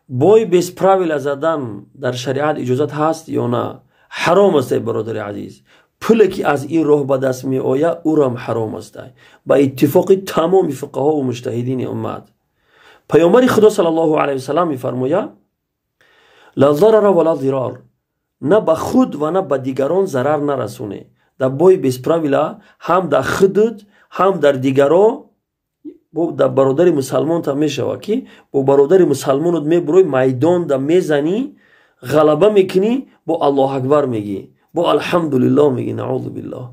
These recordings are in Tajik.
Бой без правила задан дар шариат иҷозат ҳаст ё на? Ҳаром аст, бародари азиз. Пуле, ки аз ин роҳ ба даст меояд, ӯрам ҳаром аст, ба иттифоқи тамоми фуқаҳову муҷтаҳидини уммат. Паёмбари Худо саллаллоҳу алайҳи васалам мефармояд: «Ла зарара вала зирор», на ба худ ва на ба дигарон зарар нарасоне. Дар бой без правила ҳам дар худут, ҳам дар дигаро, дар бародари мусалмонта мешавад, ки бо бародари мусалмонот мебурои, майдонда мезанӣ, ғалаба мекунӣ, бо «Аллоҳ акбар» мегӣ, бо «Алҳамдулиллоҳ» мегӣ. Наузу биллоҳ,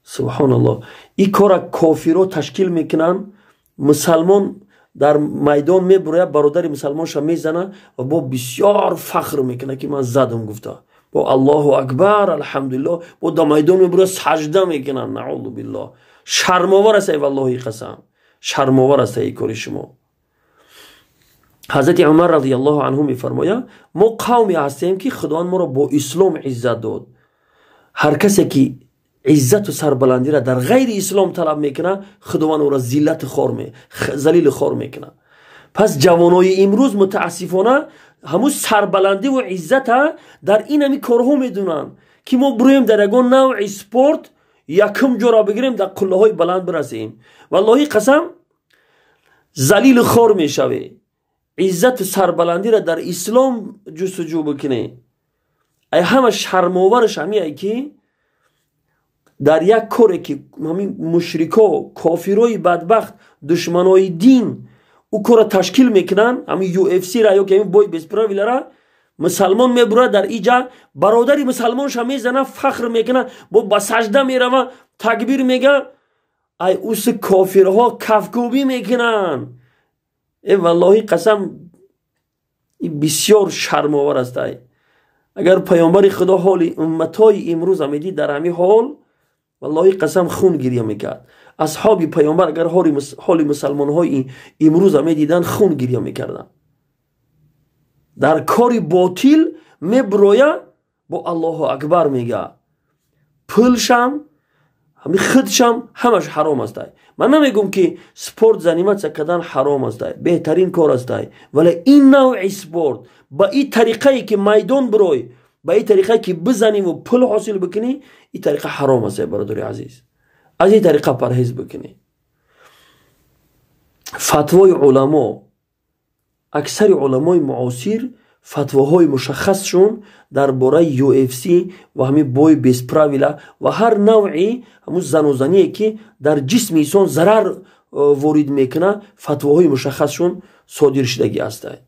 субҳоналлоҳ. Ин кора кофиро ташкил мекунанд. Мусалмон дар майдон мебурояд, бародари мусалмонша мезана ва бо бисёр фахр мекунад, ки ман задам гуфта, бо «Аллоҳу акбар», «Алҳамдулиллоҳ», бо дар майдон мебурояд, саҷда мекунанд. Наузу биллоҳ, шармовар аст, валлоҳи қасам, шармовар аст ин кори шумо. Ҳазрати Умар радиаллоҳу анҳу мефармояд: «Мо қавме ҳастем, ки Худованд моро бо ислом иззат дод. Ҳар касе ки иззату сарбаландиро дар ғайри ислом талаб мекунад, Худованд ӯро зиллати залили хор мекунад». Пас ҷавонои имрӯз, мутаассифона, ҳамун сарбаландиву иззата дар ин ҳами корҳо медунанд, ки мо буроем, дар ягон навъи спорт якум ҷоро бигирем, дар қуллаҳои баланд бирасем. Валлоҳи қасам, залили хор мешавӣ. Иззату сарбаландиро дар ислом ҷустуҷӯ бикунӣ. Ай ҳама шармовараш ҳамие, ки дар як коре, ки ҳамин мушрико, кофирои бадбахт, душманои дин ӯ корро ташкил мекунанд, ҳамин UFC-ра ё ки ҳамин бой без правила ра, мусалмон мебурад, дар иҷа бародари мусалмонша мезана, фахр мекуна, бо ба сажда мерава, такбир мега, ай уси кофирҳо кафкӯбӣ мекунанд. Э, валлоҳи қасам, бисёр шармовар аст. Ай агар паёмбари Худо ҳоли умматҳои имрӯза медид дар ҳамин ҳол, валлоҳи қасам, хун гирья мекард. Асҳоби паёмбар агар ҳоли мусалмонҳои имрӯза медиданд, хун гирья мекарданд. Дар кори ботил мебуроя, бо «Аллоҳу акбар» мега, пулшам, ҳами худшам, ҳамаш ҳаром астай. Ман намегӯм, ки спорт заниматься кардан ҳаром астай, беҳтарин кор астай, вале ин навъи спорт ба ин тариқае, ки майдон бирой, ба ин тариқае, ки бизаниву пул ҳосил бикунӣ, ин тариқа ҳаром астай. Бародари азиз, аз ин тариқа парҳез бикунӣ. Фатвои уламо, аксари уламои муосир фатвоҳои мушаххасшон дар бораи UFC ва ҳамин бой без правила ва ҳар навъи ҳамун занозание, ки дар ҷисми инсон зарар ворид мекунад, фатвоҳои мушаххасшон содир шудагӣ ҳастанд.